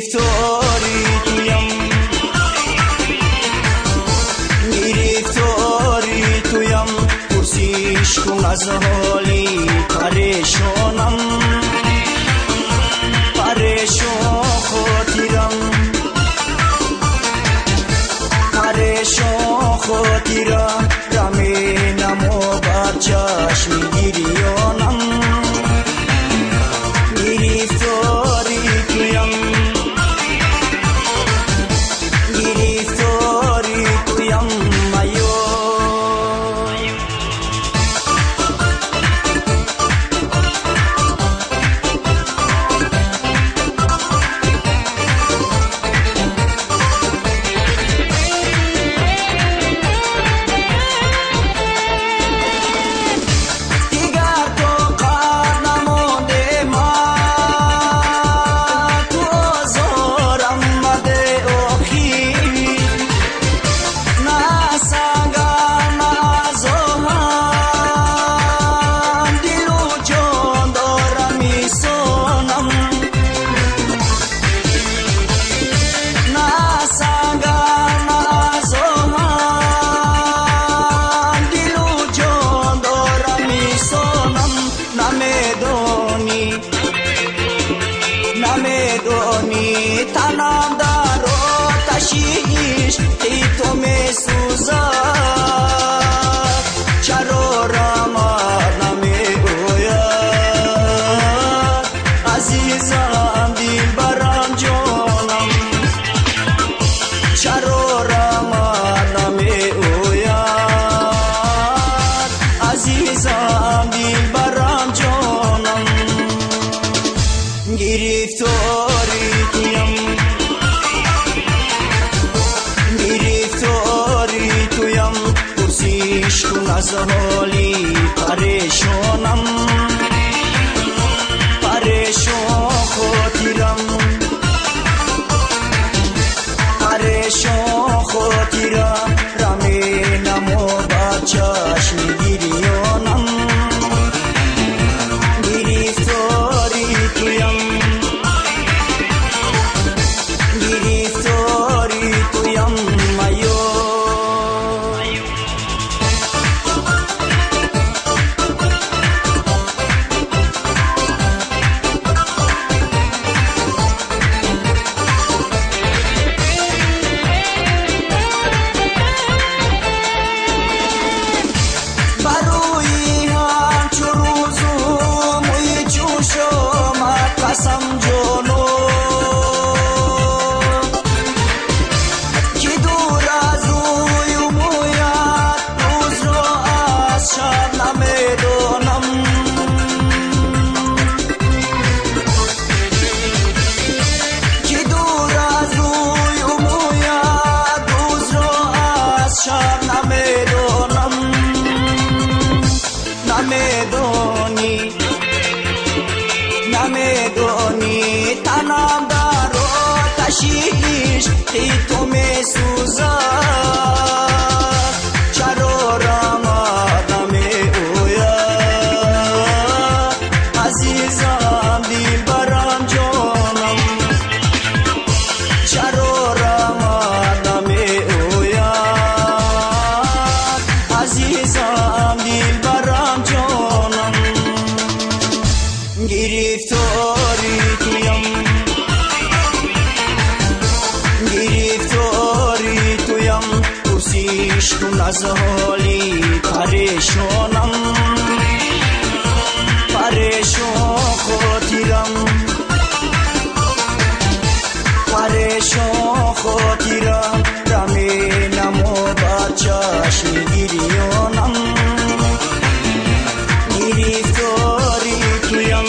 Гирифтори туям, гирифтори туям, пурсиш кун аз ҳоли парешонам, парешон хотирам, парешон хотирам, раменамо бар чашми гирёнам. Гирифтори туям, гирифтори туям, айё. Дигар тоқат намонде ма, ту озорам маде охир, на сангар, на аз оҳан, дилу ҷон дорам исонам, на сангар, на аз оҳан, дилу ҷон дорам исонам. Намедонӣ, намедонӣ, танам дар оташи ишқи ту месӯзад, чаро рамад намеояд, азизам, дилбарам, ҷонам, чаро рамад намеояд, азизам, дилбарам, ҷонам. Гирифтори туям, гирифтори туям, пурсиш кун аз ҳоли парешонам, парешон хотирам, парешон хотирам, раменамо бар чашми гирёнам. Гирифтори туям, гирифтори туям, айё. Барои ҳамчу рӯзу мӯи чун шомат қасам ҷоно, ки дур аз рӯю мӯят рӯзро аз шаб намедонам, ки дур аз рӯю мӯят рӯзро аз шаб намедонам. Намедонӣ, намедонӣ, танам дар оташи ишқи ту месӯзад, чаро рамад намеояд, азизам, дилбарам, ҷонам, чаро рамад намеояд, азизам, дилбарам, ҷонам. Гирифтори туям, гирифтори туям, пурсиш кун аз ҳоли парешонам, парешон хотирам, парешон хотирам, раменамо бар чашми гирёнам. Гирифтори туям.